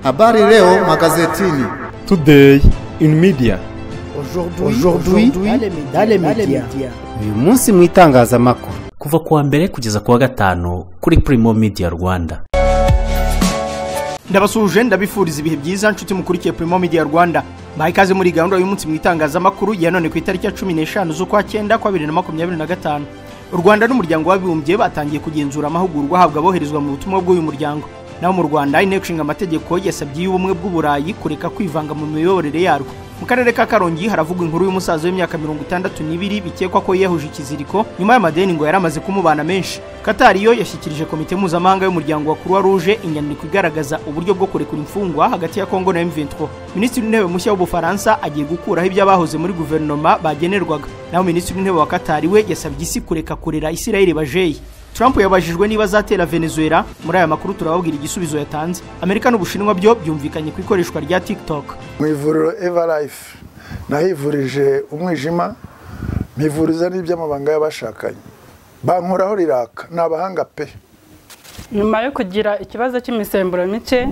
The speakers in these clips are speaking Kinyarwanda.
Habari leo magazetini. Today in media. Aujourd'hui dans les médias. Uyu munsi mu itangazamakuru. Kuva kuwa mbere kugeza kuwa gatanu kuri Primo Media Rwanda. Ndabasuje, ndabifuriza ibihe byiza nshuti mukurikiye Primo Media Rwanda. Mbahaye ikaze muri gahunda y'umunsi mu itangazamakuru ya none ku itariki ya 15 z'ukwa 9 kwa 2025. U Rwanda n'umuryango w'abibumbye batangiye kugenzura amahugurwa ahabwa aboherezwa mu butumwa bw'uyu muryango. Naho mu Rwanda, inteko ishinga amategeko yasabye y'ubumwe bw'Uburayi kureka kwivanga mu miyoborere yarwo. Mu karere ka Karongi haravugwa inkuru y'umusaza w'imyaka 62 bikekwa ko yahuje ikiziriko nyuma y'amadeni ngo yaramaze kumubana menshi. Qatar yo yashyikirije komite mpuzamahanga y'umuryango wa Croix Rouge inyandiko igaragaza uburyo bwo kurekura imfungwa hagati ya Congo na M23. Minisitiri w'intebe mushya w'Ubufaransa agiye gukuraho ibyabahoze muri guverinoma bagenerwaga. Naho Minisitiri w'intebe wa Qatar we yasabye isi kureka kurera Israel bajeyi. Trump yabajijwe niba azatera Venezuela. Muri aya makuru turababwira igisubizo yatanze. Amerika n'Ubushinwa byo byumvikanye ku ikoreshwa rya TikTok. Mu ivuriro Everlife nahivurije umwijima, mpivuriza n'iby'amabanga y'abashakanye. Bankoraho riraka, ni abahanga pe. Nyuma yo kugira ikibazo cy'imisemburo mike,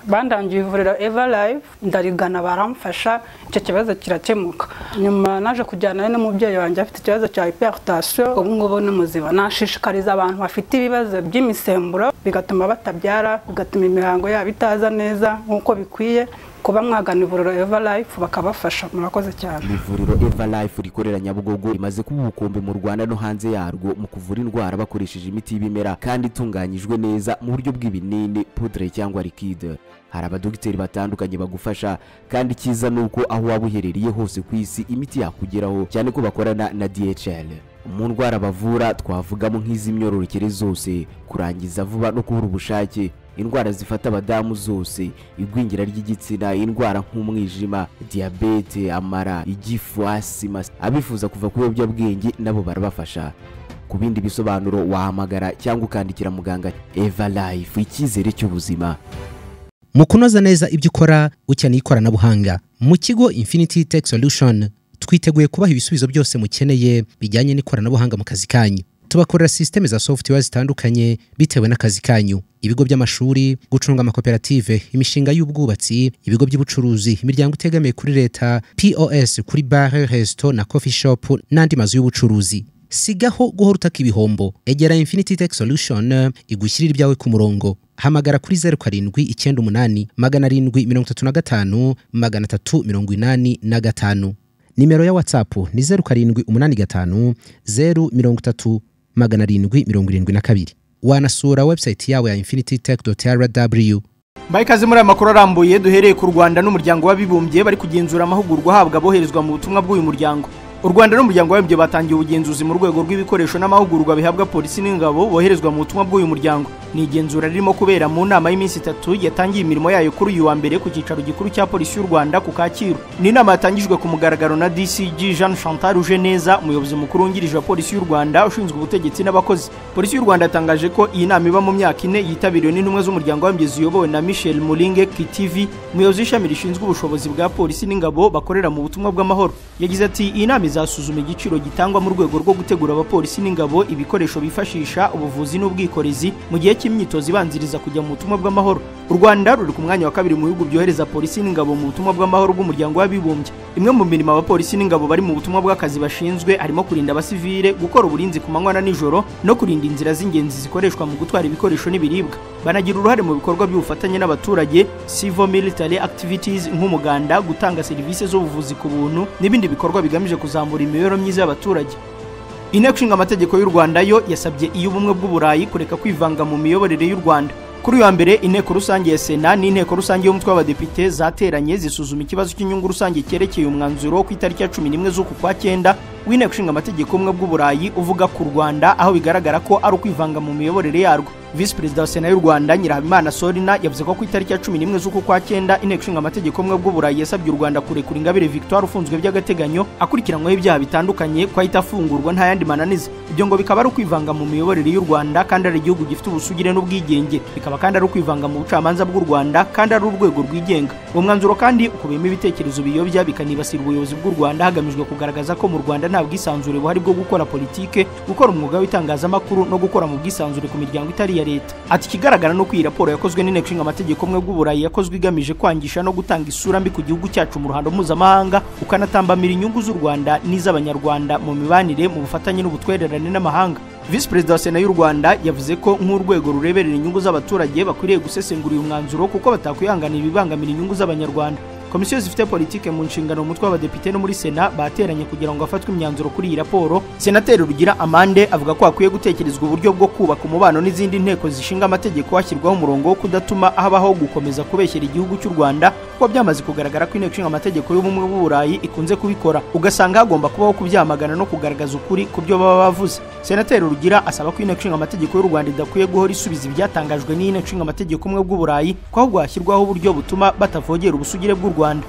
bandangiye ivuriro Everlife, ndarigana baramfasha, icyo kibazo kirakemuka. Nyuma naje kujyana n'umubyeyi wanjye afite ikibazo cya hypertension, ubu ngubu ni muzima. Nashishikariza abantu bafite ibibazo by'imisemburo bigatuma batabyara, bigatuma imihango yabo itaza neza nk'uko bikwiye, kuba mwagana ivuriro Everlife bakabafasha. Murakoze cyane. Ivuriro Everlife rikorera Nyabugogo rimaze kuba ubukombe mu Rwanda no hanze yarwo mu kuvura indwara bakoresheje imiti y'ibimera kandi itunganyijwe neza mu buryo bw'ibinini, poudre cyangwa liquide. Hari abadogiteri batandukanye bagufasha, kandi cyiza nuko aho waba uherereye hose ku isi imiti yakugeraho, cyane ko bakorana na DHL. Mu ndwara bavura twavugamo nk'iz'imyororokere zose, kurangiza vuba no kubura ubushake, indwara zifata abadamu zose, igwingira ry'igitsina, indwara nk'umwijima, diyabete, amara, igifu, asima. Abifuza kuva ku biyobyabwenge nabo barabafasha. Ku bindi bisobanuro wahamagara cyangwa ukandikira muganga. Everlife, icyizere cy'ubuzima. Mu kunoza neza ibyo ukora ukeneye ikoranabuhanga. Mu kigo Infinity Tech Solution twiteguye kubaha ibisubizo byose mukeneye bijyanye n'ikoranabuhanga mu kazi kanyu. Tubakorera systeme za software zitandukanye bitewe n'akazi kanyu. Ibigo by'amashuri, gucunga amakoperative, imishinga y'ubwubatsi, ibigo by'ubucuruzi, imiryango itegamiye kuri leta, POS kuri bar, resto na coffee shop n'andi mazu y'ubucuruzi. Sigaho guhora utaka ibihombo. Egera Infinity Tech Solution igushyirira ibyawe ku murongo. Hamagara kuri 0798 735 385. Nimero ya WhatsApp ni 0785 030 772. Wanasura website yawe ya infinitytech.rw. Mbaye ikaze muri aya makuru arambuye. Duhereye ku Rwanda n'umuryango w'abibumbye bari kugenzura amahugurwa ahabwa aboherezwa mu butumwa bw'uyu muryango. U Rwanda n'umuryango w'abibumbye batangiye ubugenzuzi mu rwego rw'ibikoresho n'amahugurwa bihabwa polisi n'ingabo boherezwa mu butumwa bw'uyu muryango. Ni igenzura ririmo kubera mu nama y'iminsi itatu yatangiye imirimo yayo kuri uyu wa mbere ku cyicaro gikuru cya polisi y'u Rwanda ku Kacyiru. Ni inama yatangijwe ku mugaragaro na DCG Jean Chantal Ujeneza, umuyobozi mukuru wungirije wa polisi y'u Rwanda ushinzwe ubutegetsi n'abakozi. Polisi y'u Rwanda yatangaje ko iyi nama iba mu myaka ine yitabiriwe n'intumwa z'umuryango w'abibumbye ziyobowe na Michel Mulinge Kitivi, umuyobozi w'ishami rishinzwe ubushobozi bwa polisi n'ingabo bakorera mu butumwa bw'amahoro. Yagize ati iyi nama izasuzuma igiciro gitangwa mu rwego rwo gutegura abapolisi n'ingabo, ibikoresho bifashisha, ubuvuzi n'ubwikorezi mu gihe cy'imyitozo ibanziriza kujya mu butumwa bw'amahoro. U Rwanda ruri ku mwanya wa kabiri mu bihugu byohereza polisi n'ingabo mu butumwa bw'amahoro bw'umuryango w'abibumbye. Imwe mu mirimo abapolisi n'ingabo bari mu butumwa bw'akazi bashinzwe harimo kurinda abasivile, gukora uburinzi ku manywa na nijoro no kurinda inzira z'ingenzi zikoreshwa mu gutwara ibikoresho n'ibiribwa. Banagira uruhare mu bikorwa by'ubufatanye n'abaturage, civil military activities nk'umuganda, gutanga serivisi z'ubuvuzi ku buntu n'ibindi bikorwa bigamije kuzamura imibereho myiza y'abaturage. Inteko ishinga amategeko y'u Rwanda yo yasabye iy'ubumwe bw'Uburayi kureka kwivanga mu miyoborere y'u Rwanda. Kuri uyu wa mbere, inteko rusange ya Sena n'inteko rusange y'umutwe w'abadepite zateranye zisuzuma ikibazo cy'inyungu rusange cyerekeye umwanzuro wo ku itariki ya 11 z'uku kwa 9 w'inteko ishinga amategeko y'ubumwe bw'Uburayi uvuga ku Rwanda, aho bigaragara ko ari ukwivanga mu miyoborere yarwo. Visi Perezida wa Sena y'u Rwanda Nyirahabimana Sorina yavuze ko ku itariki ya 11 z'uku kwa 9 inteko ishinga amategeko y'ubumwe bw'Uburayi yasabye u Rwanda kurekura Ingabire Victoire ufunzwe by'agateganyo akurikiranyweho ibyaha bitandukanye, ko ahita afungurwa nta yandi mananiza. Ibyo ngo bikaba ari ukwivanga mu miyoborere y'u Rwanda kandi ari igihugu gifite ubusugire n'ubwigenge, bikaba kandi ari ukwivanga mu bucamanza bw'u Rwanda kandi ari urwego rwigenga. Uwo mwanzuro kandi ukubiyemo ibitekerezo biyobya bikanibasira ubuyobozi bw'u Rwanda hagamijwe kugaragaza ko mu Rwanda nta bwisanzure buhari bwo gukora politike, gukora umwuga w'itangazamakuru no gukora mu bwisanzure ku miryango itari iya leta. Ati ikigaragara no iyi raporo yakozwe n'Inteko Ishinga Amategeko umwe bw'Uburayi yakozwe igamije kwangisha no gutanga isura mbi ku gihugu cyacu mu ruhando mpuzamahanga, ukanatambamira inyungu z'u Rwanda n'iz'Abanyarwanda mu mibanire, mu bufatanye n'ubutwererane n'amahanga. Visi Perezida wa Sena y'u Rwanda yavuze ko nk'urwego rureberera inyungu z'abaturage bakwiriye gusesengura uyu mwanzuro kuko batakwihanganira ibibangamira inyungu z'Abanyarwanda. Komisiyo zifite politike mu nshingano mu mutwe w'abadepite no muri Sena bateranye kugira ngo hafatwe imyanzuro kuri iyi raporo. Senateri Rugira Amande avuga ko hakwiye gutekerezwa uburyo bwo kubaka umubano n'izindi nteko zishinga amategeko, hashyirwaho umurongo wo kudatuma habaho gukomeza kubeshyera igihugu cy'u Rwanda, kuko byamaze kugaragara ko Inteko Ishinga Amategeko y'Ubumwe bw'Uburayi ikunze kubikora, ugasanga hagomba kubaho kubyamagana no kugaragaza ukuri ku byo baba bavuze. Senateri Rugira asaba ko Inteko Ishinga Amategeko y'u Rwanda idakwiye guhora isubiza ibyatangajwe n'Inteko Ishinga Amategeko y'Ubumwe bw'Uburayi, ko ahubwo hashyirwaho uburyo butuma batavogera ubusugire bw'u Rwanda.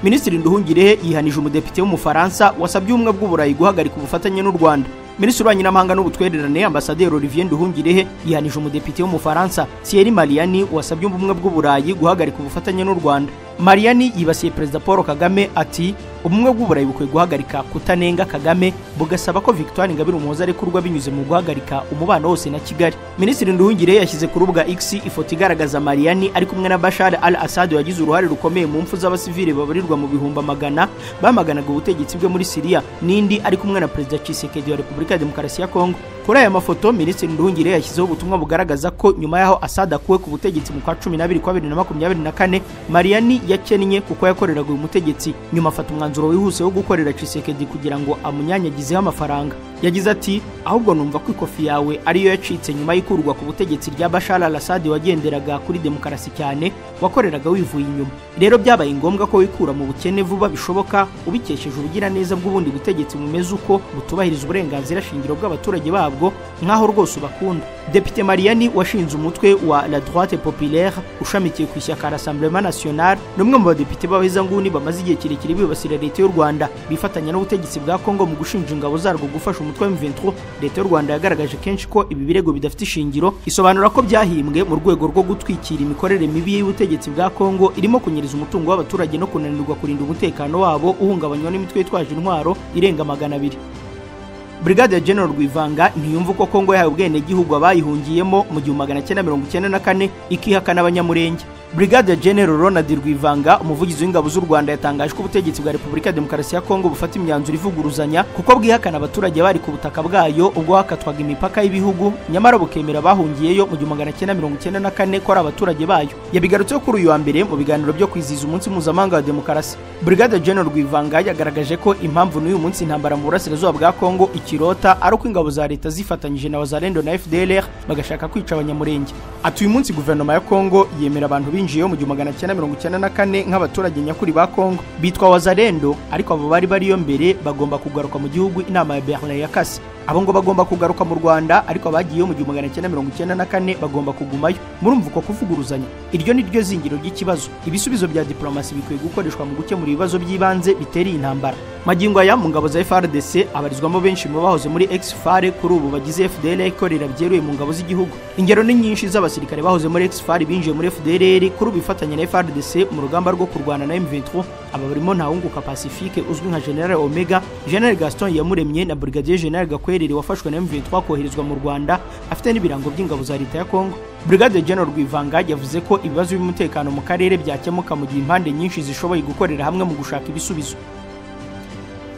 Minisitiri Nduhungirehe yihanije umudepite w'Umufaransa wasabye Ubumwe bw'Uburayi guhagarika ubufatanye n'u Rwanda. Minisitiri w'Ububanyi n'Amahanga n'Ubutwererane Ambasaderi Olivier Nduhungirehe yihanije umudepite w'Umufaransa Thierry Mariani wasabye Ubumwe bw'Uburayi guhagarika ubufatanye n'u Rwanda. Mariani yibasiye Perezida Paul Kagame ati Ubumwe bw'Uburayi bukwiye guhagarika kutanenga Kagame, bugasaba ko Victoire Ingabire Umuhoza arekurwa binyuze mu guhagarika umubano wose na Kigali. Minisitiri Nduhungirehe yashyize ku rubuga X ifoto igaragaza Mariani ari kumwe na Bashar al-Assad wagize uruhare rukomeye mu mfu z'abasivile babarirwa mu bihumbi magana bamaganaga ubutegetsi bwe muri Syria, n'indi ari kumwe na Perezida Tshisekedi wa Repubulika ya Demokarasi ya Kongo. Kuri aya mafoto Minisitiri Nduhungirehe yashyizeho ubutumwa bugaragaza ko nyuma y'aho Assad akuwe ku butegetsi mu kwa 12 kwa 2024, Mariani yakennye kuko yakoreraga uyu mutegetsi, nyuma afata umwanzuro wihuse wo gukorera Tshisekedi kugira ngo amunyanyagizeho amafaranga. Yagize ati ahubwo numva ko ikofi yawe ariyo yacitse nyuma y'ikurwa ku butegetsi rya Bashar al-Assad wagenderaga kuri demokarasi cyane, wakoreraga wivuye inyuma. Rero byabaye ngombwa ko wikura mu bukene vuba bishoboka, ubikesheje ubugiraneza bw'ubundi butegetsi bumeze uko butubahiriza uburenganzira shingiro bw'abaturage babwo nkaho rwose ubakunda. Depite Mariani washinze umutwe wa La Droite Populaire ushamikiye ku ishyaka Rassemblement National, n'umwe mu badepite b'abahezanguni bamaze igihe kirekire bibasira leta y'u Rwanda, bifatanya n'ubutegetsi bwa Kongo mu gushinja ingabo zarwo gufasha umutwe wa M23. Leta y'u Rwanda yagaragaje kenshi ko ibi birego bidafite ishingiro, isobanura ko byahimbwe mu rwego rwo gutwikira imikorere mibi y'ubutegetsi bwa Kongo irimo kunyereza umutungo w'abaturage no kunanirwa kurinda umutekano wabo uhungabanywa n'imitwe yitwaje intwaro irenga 200. Brigadier General Rwivanga ntiyumva uko Kongo yahawe ubwenegihugu abayihungiyemo mu 1994 ikihakana Abanyamurenge. Brigadier General Ronald Rwivanga, umuvugizi w'ingabo z'u Rwanda, yatangaje ko ubutegetsi bwa Repubulika ya Demokarasi ya Kongo bufata imyanzuro ivuguruzanya kuko bwihakana abaturage bari ku butaka bwayo ubwo hakatwaga imipaka y'ibihugu, nyamara bukemera bahungiyeyo mu 1994 ko ari abaturage bayo. Yabigarutseho kuri uyu wa mbere mu biganiro byo kwizihiza umunsi mpuzamahanga wa demokarasi. Brigadier General Rwivanga yagaragaje ko impamvu n'uyu munsi intambara mu burasirazuba bwa Kongo ikirota ari uko ingabo za leta zifatanyije na Wazalendo na FDLR bagashaka kwica Abanyamurenge. Ati uyu munsi guverinoma ya Kongo yemera abantu binjiyeyo mu 1994 nk'abaturage nyakuri ba Kongo bitwa Wazalendo, ariko abo bari bariyo mbere bagomba kugaruka mu gihugu inama ya Berlin yakase. Abo ngo bagomba kugaruka mu Rwanda, ariko abagiyeyo mu 1994 bagomba kugumayo. Murumva uko kuvuguruzanya, iryo ni ryo zingiro ry'ikibazo. Ibisubizo bya diplomasi bikwiye gukoreshwa mu gukemura ibibazo by'ibanze bitera intambara. Magingo aya mu ngabo za FARDC abarizwamo benshi mu bahoze muri ex-FAR kuri ubu bagize FDLR ikorera byeruye mu ngabo z'igihugu. Ingero ni nyinshi z'abasirikare bahoze muri ex-FAR binjiye muri FDLR kuri ubu bifatanya na FARDC mu rugamba rwo kurwana na M23. Aba barimo Ntawunguka Pacifique uzwi nka General Omega, General Gaston Yamuremye na Brigadier General Gakwerere wafashwe na M23 koherezwa mu Rwanda afite n'ibirango by'ingabo za leta ya Kongo. Brigadier General Rwivanga yavuze ko ibibazo by'umutekano mu karere byakemuka mu gihe impande nyinshi zishoboye gukorera hamwe mu gushaka ibisubizo.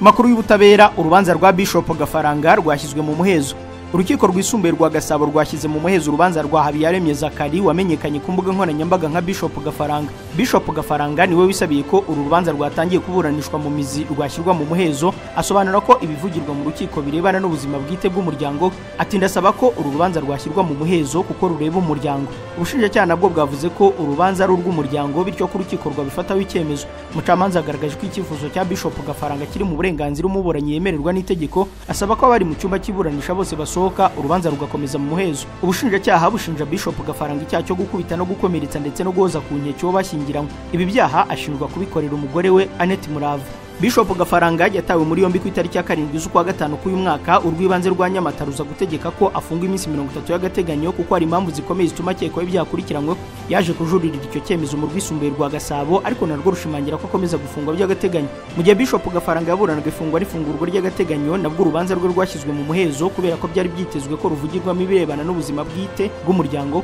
Makuru y'ubutabera, urubanza rwa Bishop Gafaranga rwashyizwe mu muhezo. Urukiko rwisumbuye rwa Gasabo rwashyize mu muhezo urubanza rwa Habiyaremye Zakari wamenyekanye ku mbuga nkoranyambaga nka Bishop Gafaranga. Bishop Gafaranga niwe wisabiye ko uru rubanza rwatangiye kuburanishwa mu mizi rwashyirwa mu muhezo, asobanura ko ibivugirwa mu rukiko birebana n'ubuzima bwite bw'umuryango. Ati ndasaba ko uru rubanza rwashyirwa mu muhezo kuko rureba umuryango. Ubushinjacyaha nabwo bwavuze ko urubanza ari urw'umuryango, bityo ko urukiko rwabifataho icyemezo. Umucamanza agaragaje ko icyifuzo cya Bishop Gafaranga kiri mu burenganzira umuburanyi yemererwa n'itegeko, asaba ko abari mu cyumba cy'iburanisha bose basohoka urubanza rugakomeza mu muhezo. Ubushinjacyaha bushinja Bishop Gafaranga icyaha cyo gukubita no gukomeretsa ndetse no guhoza ku nkeke uwo bashyingiranywe. Ibi byaha ashinjwa kubikorera umugore we Annette Murava. Bishop Gafaranga yatawe muri yombi ku itariki ya 7 z'ukwa gatanu k'uyu mwaka. Urwibanze rwa Nyamata ruza gutegeka ko afungwa iminsi 30 y'agateganyo kuko hari impamvu zikomeye zituma akekwaho ibyaha akurikiranyweho. Yaje kujuririra icyo cyemezo mu rwisumbuye rwa Gasabo, ariko narwo rushimangira ko akomeza gufungwa by'agateganyo. Mu gihe Bishop Gafaranga yaburanaga ifungwa n'ifungurwa ry'agateganyo, nabwo urubanza rwe rwashyizwe mu muhezo kubera ko byari byitezwe ko ruvugirwamo ibirebana n'ubuzima bwite bw'umuryango.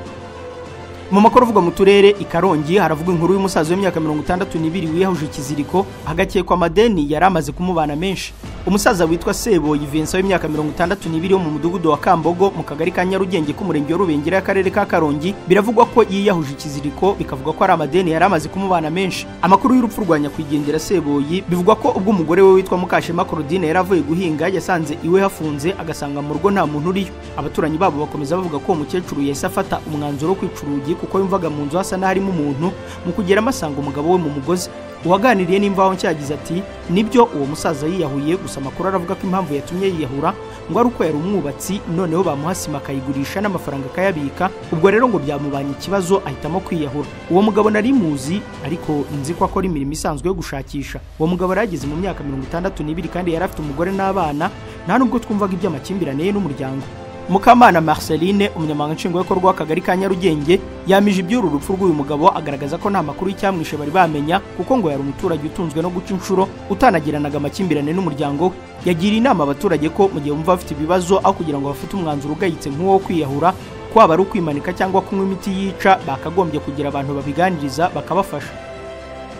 Mu makuru avugwa mu turere i Karongi haravugwa inkuru y'umusaza w'imyaka 62 wiyahuje ikiziriko agakekwa amadeni yari amaze kumubana menshi. Umusaza witwa Seboyi Vincent w'imyaka 62 wo mu mudugudu wa Kambogo mu kagari ka Nyarugenge k'umurenge wa Rubengera y'akarere ka Karongi, biravugwa ko yiyahuje ikiziriko, bikavugwa ko ari amadeni yari amaze kumubana menshi. Amakuru y'urupfu rwa nyakwigendera Seboyi bivugwa ko ubwo umugore we witwa Mukashema Claudine yari avuye guhinga yasanze iwe hafunze, agasanga mu rugo nta muntu uriyo. Abaturanyi babo bakomeza bavuga ko umukecuru yahise afata umwanzuro wo kwica urugi kuko yumvaga mu nzu hasa n'aharimo umuntu, mu kugeramo asanga umugabo we mu mugozi. Uwaganiriye n'Imvaho Nshya yagize ati: "Nibyo, uwo musaza yiyahuye, gusa amakuru aravuga ko impamvu yatumye yiyahura ngo ari uko yari umwubatsi, noneho bamuha sima akayigurisha n'amafaranga akayabika, ubwo rero ngo byamubanye ikibazo ahitamo kwiyahura. Uwo mugabo nari muzi ariko nzi ko akora imirimo isanzwe yo gushakisha. Uwo mugabo yarageze mu myaka 62 kandi yari afite umugore n'abana, nta nubwo twumvaga iby'amakimbirane ye n'umuryango." Mukamana Marceline, umunyamabanga nshingwabikorwa w'akagari ka Nyarugenge, yamije iby'uru rupfu rw'uyu mugabo, agaragaza ko nta makuru y'icyamwishe bari bamenya kuko ngo yari umuturage utunzwe no guca inshuro, utanagiranaga amakimbirane n'umuryango we. Yagiriye inama abaturage ko mu gihe bumva bafite ibibazo, aho kugira ngo bafate umwanzuro ugayitse nk'uwo wo kwiyahura, kwaba ari ukwimanika cyangwa kunywa imiti yica, bakagombye kugira abantu babiganiriza bakabafasha.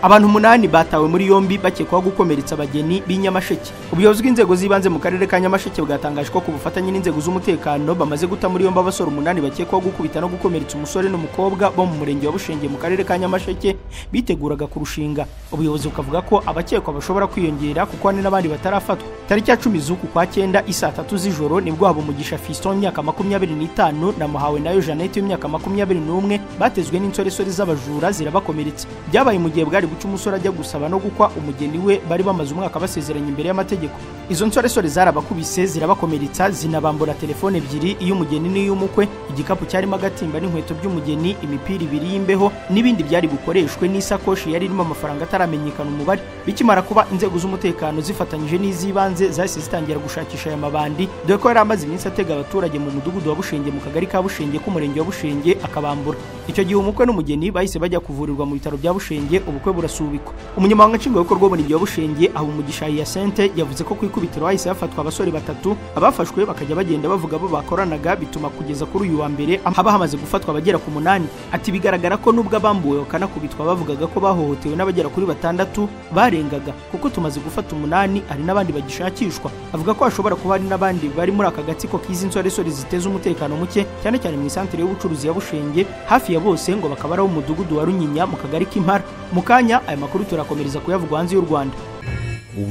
Abantu 8 batawe muri yombi bakekwaho gukomeretsa abageni b'Inyamasheke. Ubuyobozi bw'inzego z'ibanze mu karere ka Nyamasheke bwatangaje ko ku bufatanye n'inzego z'umutekano bamaze guta muri yombi abasore 8 bakekwaho gukubita no gukomeretsa umusore n'umukobwa bo mu murenge wa Bushenge mu karere ka Nyamasheke biteguraga kurushinga. Ubuyobozi bukavuga ko abakekwa bashobora kwiyongera kuko hari n'abandi batarafatwa. Tariki ya 10 z'uku kwa 9 isaa 3 z'ijoro nibwo Habumugisha Fiston w'imyaka 25 na Muhawe nayo Jeannette w'imyaka 21 batezwe n'insoresore z'abajura zirabakomeretsa. Byabaye mu gihe bwari guca umusore ajya gusaba no gukwa umugeni we bari bamaze umwaka basezeranye imbere y'amategeko. Izo nsoresore zarabakubise zirabakomeretsa, zinabambura telefone 2, iy'umugeni n'iy'umukwe, igikapu cyarimo agatimba n'inkweto by'umugeni, imipira 2 y'imbeho n'ibindi byari bukoreshwe, n'isakoshi yari irimo amafaranga ataramenyekana umubare. Bikimara kuba, inzego z'umutekano zifatanyije n'iz'ibanze zahise zitangira gushakisha aya mabandi, dore ko yari amaze iminsi atega abaturage mu mudugudu wa Bushenge mu kagari ka Bushenge k'umurenge wa Bushenge akabambura. Icyo gihe umukwe n'umugeni bahise bajya kuvurirwa mu bitaro bya Bushenge, ubukwe burasubikwa. Umunyamabanga nshingwabikorwa w'umurenge wa Bushenge Habumugisha Hyacinthe yavuze ko ku ikubitiro hahise hafatwa abasore 3, abafashwe bakajya bagenda bavuga bo bakoranaga, bituma kugeza kuri uyu wa mbere haba hamaze gufatwa abagera ku 8. Ati bigaragara ko nubwo abambuwe bakanakubitwa bavugaga ko bahohotewe n'abagera kuri 6 barengaga, kuko tumaze gufata 8 hari n'abandi bagishakishwa. Avuga ko hashobora kuba hari n'abandi bari muri aka gatsiko k'izi nsoresore ziteza umutekano muke, cyane cyane mu isantere y'ubucuruzi ya Bushenge, hafi ya bose ngo bakaba ari umudugudu wa Runyinya mu kagari k'Impara. Mu kanya aya makuru turakomereza kuyavugwa hanze y'u Rwanda.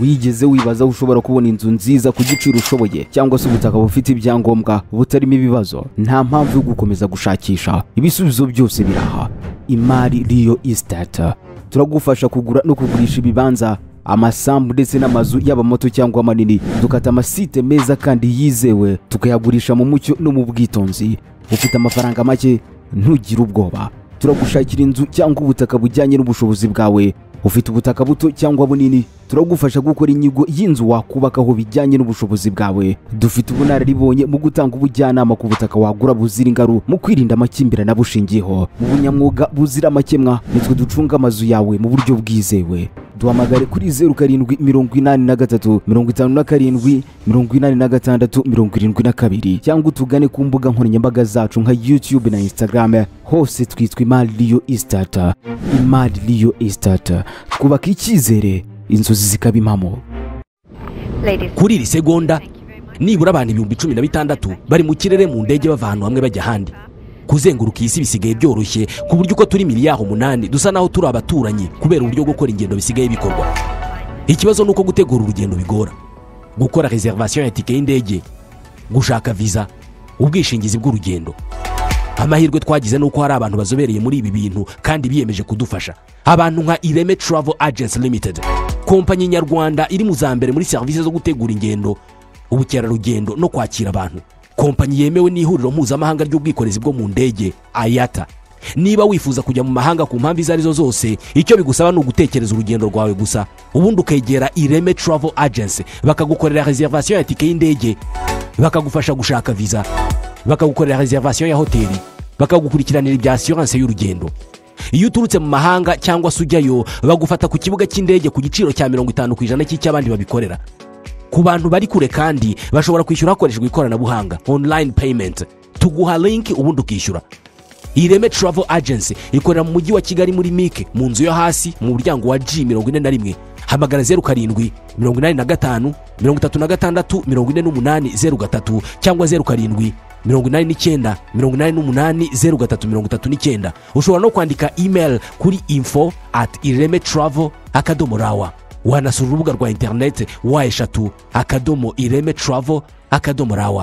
Wigeze wibaza ushobora kubona inzu nziza ku giciro ushoboye, cyangwa se ubutaka bufite ibyangombwa butarimo ibibazo? Nta mpamvu yo gukomeza gushakisha, ibisubizo byose biraha. Imari Real Estate turagufasha kugura no kugurisha ibibanza, amasambu ndetse n'amazu, yaba mato cyangwa manini. Dukata amasite meza kandi yizewe, tukayagurisha mu mucyo no mu bwitonzi. Ufite amafaranga make, ntugire ubwoba, turagushakira inzu cyangwa ubutaka bujyanye n'ubushobozi bwawe. Ufite ubutaka buto cyangwa bunini, turagufasha gukora inyigo y'inzu wakubakaho bijyanye n'ubushobozi bwawe. Dufite ubunararibonye mu gutanga ubujyanama ku butaka wagura buzira ingaru, mu kwirinda amakimbirane abushingiyeho, mu bunyamwuga buzira amakemwa. Nitwe ducunga amazu yawe mu buryo bwizewe. Duhamagare kuri 07 83 57 86 72 cyangwa utugane ku mbuga nkoranyambaga zacu nka YouTube na Instagram, hose twitwa Imari Real Estate. Imari Real Estate, twubaka icyizere, inzozi zikaba impamo. Kuri iri segonda nibura abantu 16,000 bari mu kirere mu ndege bava ahantu hamwe bajya ahandi. Kuzenguruka isi bisigaye byoroshye ku buryo uko turi miliyari 8 dusa naho turi abaturanyi kubera uburyo gukora ingendo bisigaye bikorwa. Ikibazo nuko gutegura urugendo bigora, gukora reservation ya tike y'indege, gushaka visa, ubwishingizi bw'urugendo. Amahirwe twagize nuko hari abantu bazobereye muri ibi bintu kandi biyemeje kudufasha. Abantu nka Ireme Travel Agency Limited, kompanyi nyarwanda iri mu za mbere muri serivisi zo gutegura ingendo, ubukerarugendo no kwakira abantu. Kompanyi yemewe n'ihuriro mpuzamahanga ry'ubwikorezi bwo mu ndege IATA. Niba wifuza kujya mu mahanga ku mpamvu izo arizo zose, icyo bigusaba ni ugutekereza urugendo rwawe gusa, ubundi ukegera Ireme Travel Agency, bakagukorera reservation ya tike y'indege, bakagufasha gushaka visa, bakagukorera reservation ya hoteli, bakagukurikiranira ibya assurance y'urugendo. Iyo uturutse mu mahanga cyangwa se ujyayo, bagufata ku kibuga cy'indege ku giciro cya 50% cy'icy'abandi babikorera. Ku bantu bari kure kandi bashobora kwishyura hakoreshejwe ikoranabuhanga, online payment. Tuguha link ubundi ukishyura. Ireme Travel Agency ikorera mu mujyi wa Kigali muri MIC, mu nzu yo hasi mu muryango wa G41. Hamagara 07 85 36 48 03 cyangwa 07 89 88 03 39. Ushobora no kwandika email kuri info@iremetravel.rw. Wanasura urubuga rwa internet w3.iremetravel.rw.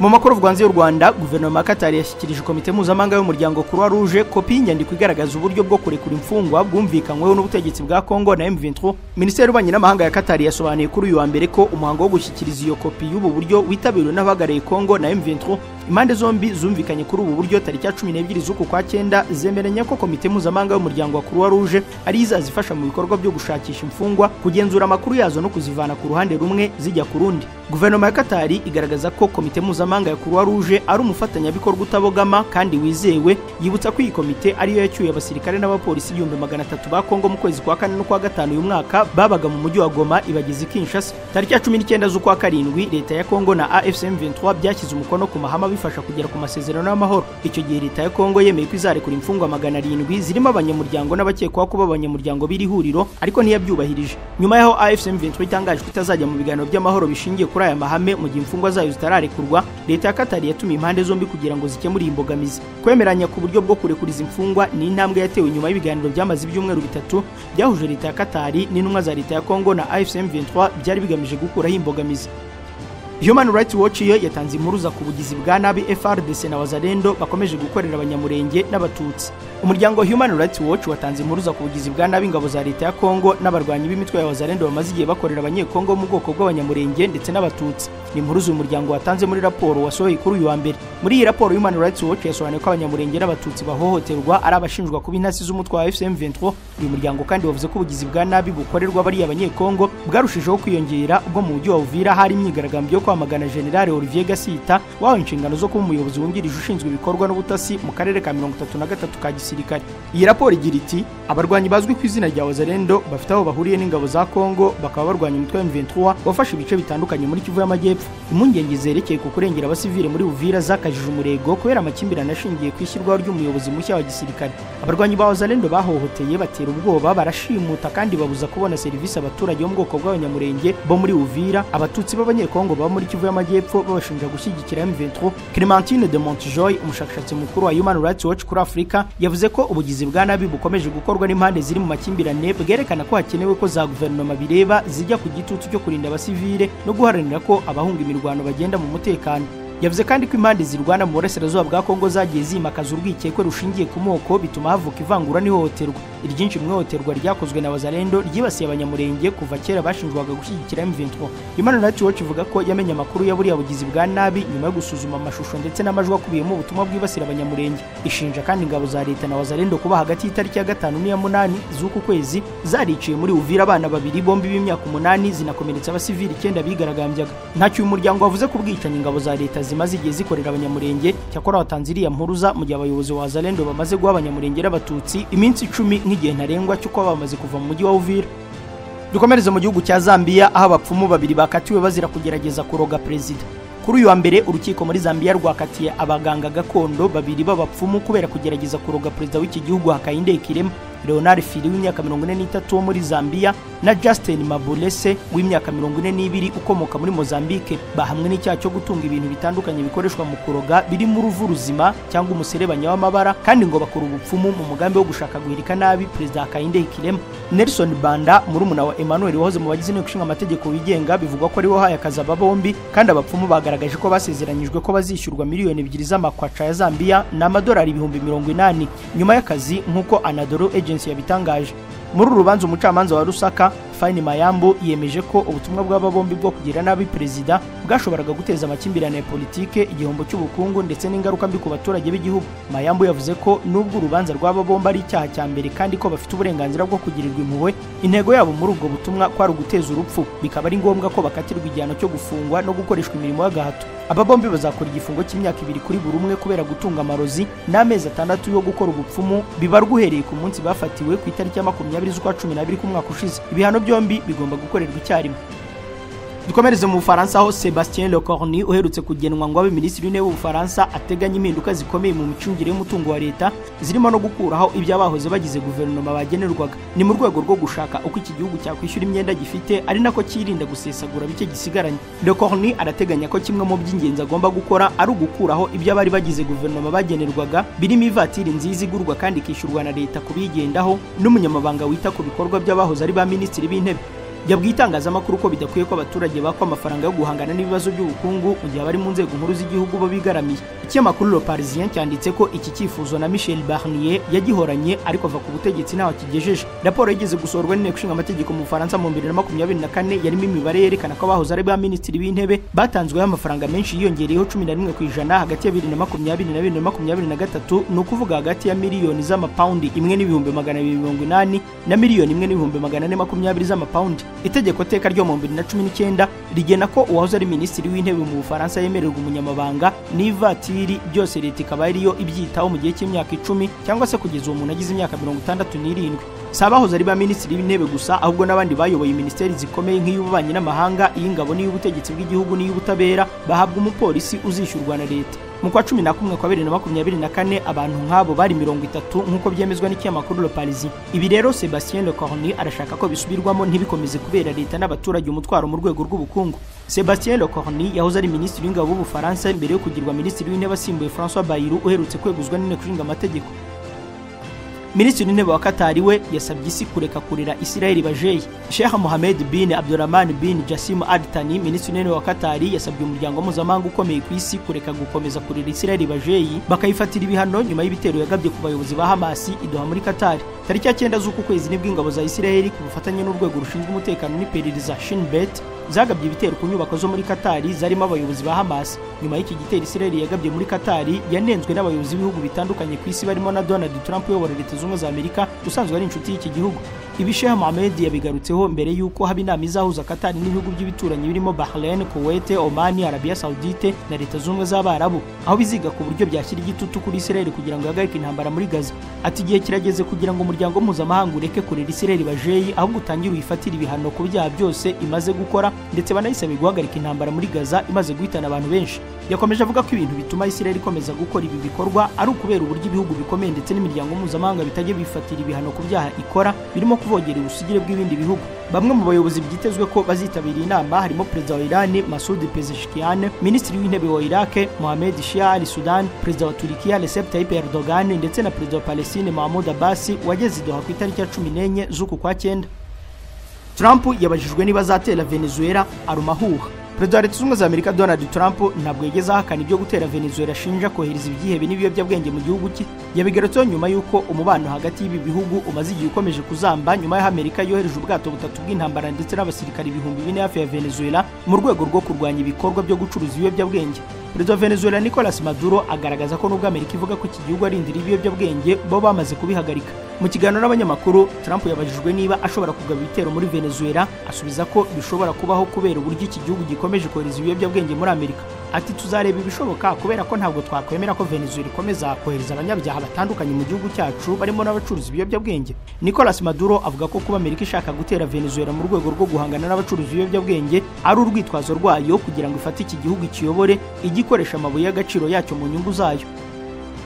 Mu makuru avugwa hanze y'u Rwanda, guverinoma ya Qatar yashyikirije komite mpuzamahanga y'umuryango Croix Rouge kopi y'inyandiko igaragaza uburyo bwo kurekura imfungwa bwumvikanyweho n'ubutegetsi bwa Congo na M23. Minisiteri y'Ububanyi n'Amahanga ya Qatar yasobanuye kuri uyu wa mbere ko umuhango wo gushyikiriza iyo kopi y'ubu buryo witabiriwe n'abahagarariye Congo na M23. Impande zombi zumvikanye kuri ubu buryo tariki ya 12 z'uku kwa 9, zemeranya ko komite mpuzamahanga y'umuryango wa Croix Rouge ari izazifasha mu bikorwa byo gushakisha imfungwa, kugenzura amakuru yazo no kuzivana ku ruhande rumwe zijya ku rundi. Guverinoma ya Qatar igaragaza ko komite mpuzamahanga ya Croix Rouge ari umufatanyabikorwa utabogama kandi wizewe, yibutsa ko iyi komite ariyo yacyuye abasirikare n'abapolisi 300,000 ba Kongo mu kwezi kwa 4 no kwa 5 uyu mwaka babaga mu mujyi wa Goma ibageze Kinshasa. Tariki ya 19 z'ukwa 7 leta ya Kongo na AFC M23 byashyize umukono ku mahama bifasha kugera ku masezerano y'amahoro. Icyo gihe leta ya Kongo yemeye ko izarekura imfungwa 700 zirimo abanyamuryango n'abakekwaho kuba abanyamuryango b'iri huriro, ariko ntiyabyubahirije. Nyuma yaho AFC M23 itangaje ko itazajya mu biganiro by'amahoro bishingiye kuri aya mahame mu gihe imfungwa zayo zitararekurwa, leta ya Qatar yatumiye impande zombi kugira ngo zikemure imbogamizi. Kwemeranya ku buryo bwo kurekuriza imfungwa ni intambwe yatewe nyuma y'ibiganiro byamaze ibyumweru 3 byahuje leta ya Qatar n'intumwa za leta ya Kongo na AFC M23 byari bigamije gukuraho imbogamizi. Human Rights Watch yo yatanze impuruza ku bugizi bwa nabi FARDC na Wazalendo bakomeje gukorera abanyamurenge n'abatutsi. Umuryango Human Rights Watch watanze impuruza ku bugizi bwa nabi ingabo za leta ya Kongo n'abarwanyi b'imitwe ya Wazalendo bamaze igihe bakorera abanyekongo mu bwoko bw'abanyamurenge ndetse n'abatutsi. Ni impuruza uyu muryango watanze muri raporo wasohoye kuri uyu wa mbere. Muri iyi raporo Human Rights Watch yasobanuye ko abanyamurenge n'abatutsi bahohoterwa ari abashinjwa kuba intasi z'umutwe wa FCM23. Uyu muryango kandi wavuze ko ubugizi bwa nabi bukorerwa bariya abanyekongo bwarushijeho kwiyongera ubwo mu mujyi wa Uvira hari imyigaragambyo yo kwamagana General Olivier Gasita wahawe inshingano zo kuba umuyobozi wungirije ushinzwe ibikorwa n'ubutasi mu karere ka 33 ka gisirikare. Iyi raporo igira iti: abarwanyi bazwi ku izina rya Wazalendo bafite aho bahuriye n'ingabo za Kongo bakaba barwanya umutwe wa M23 wafashe ibice bitandukanye muri Kivu y'Amajyepfo. Impungenge zerekeye ku kurengera abasivile muri Uvira zakajije umurego kubera amakimbirane ashingiye ku ishyirwaho ry'umuyobozi mushya wa gisirikare. Abarwanyi ba Wazalendo bahohoteye, batera ubwoba, barashimuta kandi babuza kubona serivisi abaturage bo mu bwoko bw'abanyamurenge bo muri Uvira, abatutsi b'abanyekongo baba muri Kivu y'Amajyepfo babashinja gushyigikira M23. Clementine de Montjoy, umushakashatsi mukuru wa Human Rights Watch kuri Afurika, yavuze ko ubugizi bwa nabi bukomeje gukorwa n'impande ziri mu makimbirane bwerekana ko hakenewe ko za guverinoma bireba zijya ku gitutu cyo kurinda abasivile no guharanira ko abahunga imirwano bagenda mu mutekano. Yavuze kandi ko impande zirwana mu burasirazuba bwa Kongo zagiye zimakaza urwikekwe rushingiye ku moko, bituma havuka ivangura n'ihohoterwa. Iryinshi mu ihohoterwa ryakozwe na Wazalendo ryibasiye abanyamurenge kuva kera bashinjwaga gushyigikira M23. Human Rights Watch ivuga ko yamenye amakuru ya buriya bugizi bwa nabi nyuma yo gusuzuma amashusho ndetse n'amajwi akubiyemo ubutumwa bwibasira abanyamurenge. Ishinja kandi ingabo za leta na Wazalendo kuba hagati y'itariki ya 5 n'iya 8 z'uku kwezi zariciye muri Uvira abana babiri bombi b'imyaka 8, zinakomeretsa abasivili 9 bigaragambyaga. Ntacyo uyu muryango wavuze ku bwicanyi ingabo za leta zimaze igihe zikorera abanyamurenge. Cyakora watanze iriya mpuruza mu gihe abayobozi wa Wazalendo bamaze guha abanyamurenge n'abatutsi iminsi 10 nk'igihe ntarengwa cyo kuba bamaze kuva mu mujyi wa Uvira. Dukomereze mu gihugu cya Zambia aho abapfumu babiri bakatiwe bazira kugerageza kuroga perezida. Kuri uyu wa mbere urukiko muri Zambia rwakatiye abaganga gakondo babiri b'abapfumu kubera kugerageza kuroga perezida w'iki gihugu Hakainde Hichilema. Leonard Phiri w'imyaka 43 wo muri Zambia na Justin Mabulese w'imyaka 42 ukomoka muri Mozambique bahamwe n'icyaha cyo gutunga ibintu bitandukanye bikoreshwa mu kuroga birimo uruvu ruzima cyangwa umuserebanya w'amabara, kandi ngo bakora ubupfumu mu mugambi wo gushaka guhirika nabi perezida Hakainde Hichilema. Nelson Banda, murumuna wa Emmanuel wahoze mu bagize inteko ishinga amategeko wigenga, bivugwa ko ari we wahaye akazi aba bombi, kandi abapfumu bagaragaje ko basezeranyijwe ko bazishyurwa miliyoni 2 z'amakwaca ya Zambia n'amadolari 80,000 nyuma y'akazi, nk'uko Anadolu Agency yabitangaje. Muri uru rubanza umucamanza wa Lusaka Fine Mayambu, yemeje ko ubutumwa bw'aba bombi bwo kugira nabi perezida bwashoboraga guteza amakimbirane ya politike, igihombo cy'ubukungu ndetse n'ingaruka mbi ku baturage b'igihugu. Mayambu yavuze ko nubwo urubanza rw'aba bombi ari icyaha cya mbere kandi ko bafite uburenganzira bwo kugirirwa impuhwe, intego yabo muri ubwo butumwa kwari uguteza urupfu, bikaba ari ngombwa ko bakatirwa igihano cyo gufungwa no gukoreshwa imirimo y'agahato. Aba bombi bazakora igifungo cy'imyaka 2 kuri buri umwe kubera gutunga amarozi n'amezi 6 yo gukora ubupfumu bibarwa uhereye ku munsi bafatiwe ku itariki ya 20 z'ukwa 12 k'umwaka ushize. Ibihano byombi bigomba gukorerwa icyarimwe. Dukomereze mu Bufaransa aho Sebastien Lecornu uherutse kugenwa ngo abe minisitiri w'intebe w'Ubufaransa ateganya impinduka zikomeye mu micungire y'umutungo wa leta, zirimo no gukuraho iby'abahoze bagize guverinoma bagenerwaga. Ni mu rwego rwo gushaka uko iki gihugu cyakwishyura imyenda gifite ari nako cyirinda gusesagura bike gisigaranye. Lecornu arateganya ko kimwe mu by'ingenzi agomba gukora ari ugukuraho iby'abari bagize guverinoma bagenerwaga, birimo ivatiri nziza igurwa kandi ikishyurwa na leta kubigendaho n'umunyamabanga wita ku bikorwa by'abahoze ari ba minisitiri b'intebe. Yabwiye itangazamakuru ko bidakwiye ko abaturage bakwa amafaranga yo guhangana n'ibibazo by'ubukungu mu gihe abari mu nzego nkuru z'igihugu bo bigaramiye. Ikinyamakuru Le Parisien cyanditse ko iki cyifuzo na Michel Barnier yagihoranye ariko ava ku butegetsi ntaho kigejeje. Raporo yigeze gusohorwa n'inteko ishinga amategeko mu Bufaransa mu 2024 yarimo imibare yerekana ko abahoze ari ba minisitiri b'intebe batanzweho amafaranga menshi yiyongereyeho 11% hagati ya 2020 na 2023, ni ukuvuga hagati ya miliyoni z'amapawundi 1,280 na miliyoni 1,420 z'amapawundi. Itegeko teka ryo mu 2019 rigena ko uwahoze ari minisitiri w'intebe mu Bufaransa yemererwa umunyamabanga n'ivatiri byose leta ikaba ariyo ibyitaho mu gihe cy'imyaka 10 cyangwa se kugeza uwo muntu agize imyaka 67. Si abahoze ari ba minisitiri w'intebe gusa, ahubwo n'abandi bayoboye minisiteri zikomeye nk'iy'ububanyi n'amahanga, iy'ingabo n'iy'ubutegetsi bw'igihugu n'iy'ubutabera bahabwa umupolisi uzishyurwa na leta. Mu kwa 11 kwa 2024 abantu nk'abo bari 30 nk'uko byemezwa n'ikinyamakuru Le Parisien. Ibi rero Sebastien Lecornu arashaka ko bisubirwamo ntibikomeze kubera leta n'abaturage umutwaro mu rwego rw'ubukungu. Sebastien Lecornu yahoze ari minisitiri w'ingabo w'Ubufaransa mbere yo kugirwa minisitiri w'intebe asimbuye François Bayrou uherutse kweguzwa n'inteko ishinga amategeko. Minisitiri w'intebe wa Katari we yasabye isi kureka kurera Israel bajeyi. Sheikh Mohammed bin Abdulrahman bin Jassim Al Thani, minisitiri w'intebe wa Katari, yasabye umuryango mpuzamahanga ukomeye ku isi kureka gukomeza kurera Israel bajeyi bakayifatira ibihano nyuma y'ibitero yagabye ku bayobozi ba Hamas i Doha muri Katari. Tariki ya 9 z'uku kwezi nibwo ingabo za Israel ku bufatanye n'urwego rushinzwe umutekano n'iperereza Shin Bet zagabye ibitero ku nyubako zo muri Katari zarimo abayobozi ba Hamas. Nyuma y'iki gitero Israel yagabye muri Katari yanenzwe n'abayobozi b'ibihugu bitandukanye ku isi barimo na Donald Trump uyobora Leta Zunze Ubumwe za Amerika usanzwe ari inshuti y'iki gihugu. Ibi Sheikh Mohammed yabigarutseho mbere y'uko haba inama izahuza Katari n'ibihugu by'ibituranyi birimo Bahrain, Kuwait, Oman, Arabia Saudite na Leta Zunze Ubumwe z'Abarabu, aho biziga ku buryo byashyira igitutu kuri Israel kugira ngo ihagarike intambara muri Gaza. Ati igihe kirageze kugira ngo umuryango mpuzamahanga ureke kurera Israel bajeyi, ahubwo utangire uyifatire ibihano ku byaha byose imaze gukora, ndetse banayisabe guhagarika intambara muri Gaza imaze guhitana abantu benshi. Yakomeje avuga ko ibintu bituma Israel ikomeza gukora ibi bikorwa ari ukubera uburyo ibihugu bikomeye ndetse n'imiryango mpuzamahanga bitajya bifatira ibihano ku byaha ikora, birimo kuvogera ubusugire bw'ibindi bihugu. Bamwe mu bayobozi byitezwe ko bazitabira inama harimo Perezida wa Iran Masoud Pezeshkian, Minisitiri w'Intebe wa Iraq Mohamed Shia Al Sudan, Perezida wa Turkiya Recep Tayyip Erdogan ndetse na Perezida wa Palestine Mahmoud Abbas wageze i Doha ku itariki ya 14 z'uku kwa 9. Trump yabajijwe niba azatera Venezuela arumahuha. Perezida wa Leta Zunze Ubumwe za Amerika Donald Trump ntabwo yigeze ahakana ibyo gutera Venezuela ashinja kohereza ibyihebe n'ibiyobyabwenge mu gihugu cye. Yabigarutseho nyuma y'uko umubano hagati y'ibi bihugu umaze igihe ukomeje kuzamba nyuma y'aho Amerika yohereje ubwato butatu bw'intambara ndetse n'abasirikari 4000 hafi ya Venezuela mu rwego rwo kurwanya ibikorwa byo gucuruza ibiyobyabwenge. Perezida wa Venezuela Nicolas Maduro agaragaza ko nubwo Amerika ivuga ko iki gihugu ari inzira y'ibiyobyabwenge bo bamaze kubihagarika. Mu kiganiro n'abanyamakuru, Trump yabajijwe niba ashobora kugaba ibitero muri Venezuela, asubiza ko bishobora kubaho kubera uburyo iki gihugu gikomeje kohereza ibiyobyabwenge muri Amerika. Ati tuzareba ibishoboka kubera ko ntabwo twakwemera ko Venezuela ikomeza kohereza abanyabyaha batandukanye mu gihugu cyacu barimo n'abacuruza ibiyobyabwenge. Nicolas Maduro avuga ko kuba Amerika ishaka gutera Venezuela mu rwego rwo guhangana n'abacuruza ibiyobyabwenge ari urwitwazo rwayo kugira ngo ifate iki gihugu ikiyobore igikoresha amabuye y'agaciro yacyo mu nyungu zayo.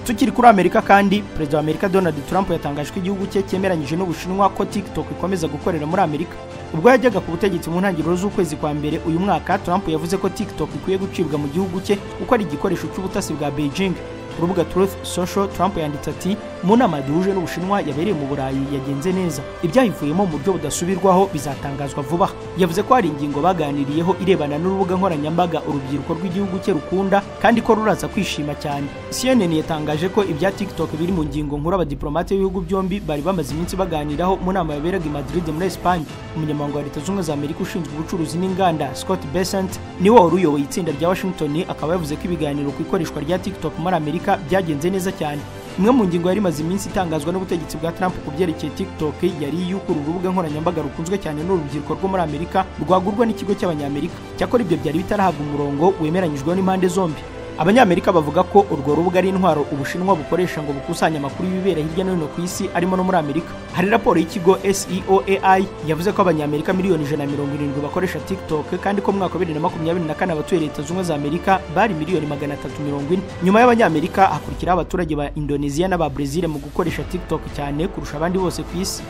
Tukiri kuri Amerika kandi, Perezida wa Amerika Donald Trump yatangaje ko igihugu cye cyemeranyije n'Ubushinwa ko TikTok ikomeza gukorera muri Amerika. Ubwo yajyaga ku butegetsi mu ntangiriro z'ukwezi kwa mbere uyu mwaka, Trump yavuze ko TikTok ikwiye gucibwa mu gihugu cye kuko ari igikoresho cy'ubutasi bwa Beijing. Ku rubuga Truth Social, Trump yanditse ati Mu nama duhuje n'Ubushinwa yabereye mu Burayi yagenze neza, ibyayivuyemo mu buryo budasubirwaho bizatangazwa vuba. Yavuze ko hari ingingo baganiriyeho irebana n'urubuga nkoranyambaga urubyiruko rw'igihugu cye rukunda kandi ko ruraza kwishima cyane. CNN yatangaje ko ibya TikTok biri mu ngingo nkuru abadiplomate b'ibihugu byombi bari bamaze iminsi baganiraho mu nama yaberaga i Madrid muri Espagne. Umunyamabanga wa Leta Zunze Ubumwe za Amerika ushinzwe ubucuruzi n'inganda Scott Bessent niwe wari uyoboye itsinda rya Washington, akaba yavuze ko ibiganiro ku ikoreshwa rya TikTok muri Amerika byagenze neza cyane. Imwe mu ngingo yari imaze iminsi itangazwa n'ubutegetsi bwa Trump ku byerekeye TikTok yari iy'uko uru rubuga nkoranyambaga rukunzwe cyane n'urubyiruko rwo muri Amerika rwagurwa n'ikigo cy'Abanyamerika. Cyakora ibyo byari bitarahabwa umurongo wemeranyijweho n'impande zombi. Abanyamerika bavuga ko urwo rubuga ari intwaro Ubushinwa bukoresha ngo bukusanye amakuru y'ibibera hirya no hino ku isi arimo no muri Amerika. Hari raporo y'ikigo SEOAI yavuze ko Abanyamerika miliyoni 170 bakoresha TikTok kandi ko mu mwaka wa 2024 abatuye Leta Zunze Ubumwe za Amerika bari miliyoni 340. Nyuma y'Abanyamerika hakurikiraho abaturage ba Indonesia n'aba Brazil mu gukoresha TikTok cyane kurusha abandi bose ku isi.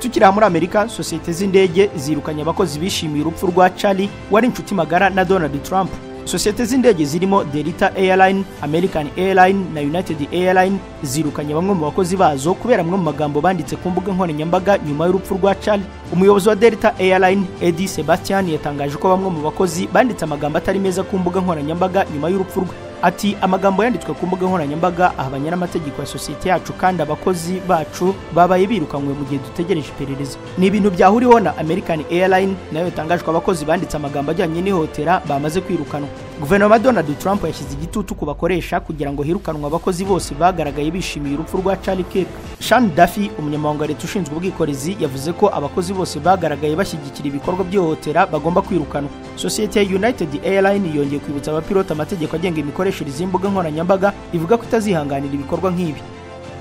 Tukiri muri Amerika, sosiyete z'indege zirukanye abakozi bishimiye urupfu rwa Charlie wari inshuti magara na Donald Trump. Sosiyete z'indege zirimo Delta Airline, American Airline na United Airline zirukanye bamwe mu bakozi bazo kubera amwe mu magambo banditse ku mbuga nkoranyambaga nyuma y'urupfu rwa Charlie. Umuyobozi wa Delta Airline Eddie Sebastian yatangaje ko bamwe mu bakozi banditse amagambo atari meza ku mbuga nkoranyambaga nyuma y'urupfu rwe. Ati amagambo yanditswe ku mbuga nkoranyambaga ahabanye n'amategeko ya sosiyete yacu kandi abakozi bacu babaye birukanywe mu gihe dutegereje iperereza. Ni ibintu byahuriweho na American Airline nayo yatangajwe abakozi banditse amagambo ajyanye n'ihotera bamaze kwirukanwa. Guverinoma Donald Trump yashyize igitutu ku bakoresha kugira ngo hirukanwe abakozi bose bagaragaye bishimiye urupfu rwa Charlie Kirk. Sean Duffy, umunyamabanga wa leta ushinzwe ubwikorezi, yavuze ko abakozi bose bagaragaye bashyigikira ibikorwa by'ihohotera bagomba kwirukanwa. Sosiyete ya United Airline yongeye kwibutsa abapiloti amategeko agenga imikoreshereze y'imbuga nkoranyambaga, ivuga ko itazihanganira ibikorwa nk'ibi.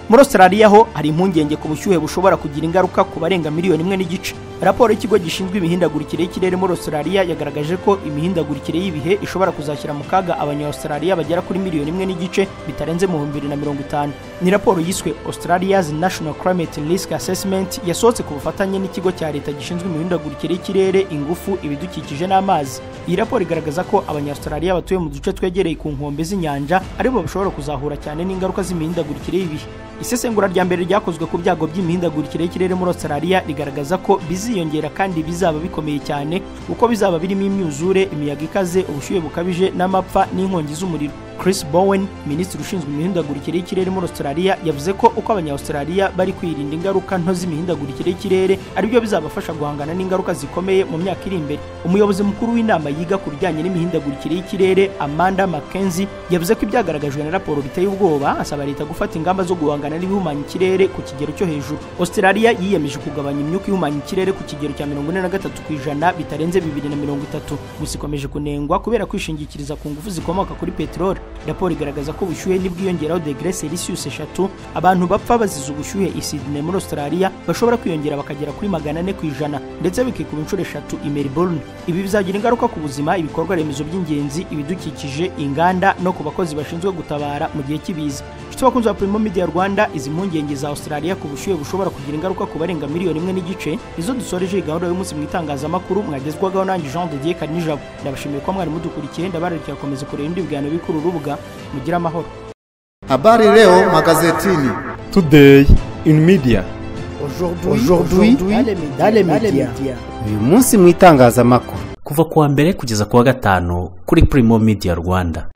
Muri Australia ho hari impungenge ku bushyuhe bushobora kugira ingaruka ku barenga miliyoni 1.5. Raporo y'ikigo gishinzwe imihindagurikire y'ikirere muri Australia yagaragaje ko imihindagurikire y'ibihe ishobora kuzashyira mu kaga abanya-Australia bagera kuri miliyoni 1.5 bitarenze mu 2050. Ni raporo yiswe Australia's National Climate Risk Assessment yasohotse ku bufatanye n'ikigo cya leta gishinzwe imihindagurikire y'ikirere, ingufu, ibidukikije n'amazi. Iyi raporo igaragaza ko abanya-Australia batuye mu duce twegereye ku nkombe z'inyanja aribo bashobora kuzahura cyane n'ingaruka z'imihindagurikire y'ibihe. Isesengura rya mbere ryakozwe ku byago by'imihindagurikire y'ikirere muri Australia rigaragaza ko biziyongera kandi bizaba bikomeye cyane kuko bizaba birimo imyuzure, imiyaga ikaze, ubushyuhe bukabije n'amapfa n'inkongi z'umuriro. Chris Bowen, minisitiri ushinzwe imihindagurikire y'ikirere muri Australia, yavuze ko uko abanya-Australia bari kwirinda ingaruka nto z'imihindagurikire y'ikirere aribyo bizabafasha guhangana n'ingaruka zikomeye mu myaka iri imbere. Umuyobozi mukuru w'inama yiga ku bijyanye n'imihindagurikire y'ikirere, Amanda McKenzie, yavuze ko ibyagaragajwe na raporo biteye ubwoba, asaba leta gufata ingamba zo guhangana n'ibihumanya ikirere ku kigero cyo hejuru. Australia yiyemeje kugabanya imyuka ihumanya ikirere ku kigero cya 43% bitarenze 2030. Gusa ikomeje kunengwa kubera kwishingikiriza ku ngufu zikomoka kuri peteroli. Raporo igaragaza ko ubushyuhe nibwiyongeraho degre Celsius 3, abantu bapfa bazize ubushyuhe i Sydney muri Australia bashobora kwiyongera bakagera kuri 400% ndetse bikikuba inshuro 3 i Melbourne. Ibi bizagira ingaruka ku buzima, ibikorwa remezo by'ingenzi, ibidukikije, inganda no ku bakozi bashinzwe gutabara mu gihe cy'ibiza. Inshuti bakunzi ba Primo Media Rwanda, izi mpungenge za Australia ku bushyuhe bushobora kugira ingaruka ku barenga miliyoni 1.5 izo dusoreje gahunda y'umunsi mu itangazamakuru mwagezwagaho nanjye Jean de Dieu Karinijabo. Ndabashimiye ko mwari mudukurikiye, ndabararikiye gukomeza kureba ibindi biganiro bikuru rubuga. Mugire amahoro. Habari leo magazetini. Today in media. Aujourd'hui dans les médias. Uyu munsi mu itangazamakuru. Kuva kuwa mbere kugeza kuwa gatanu kuri Primo Media Rwanda.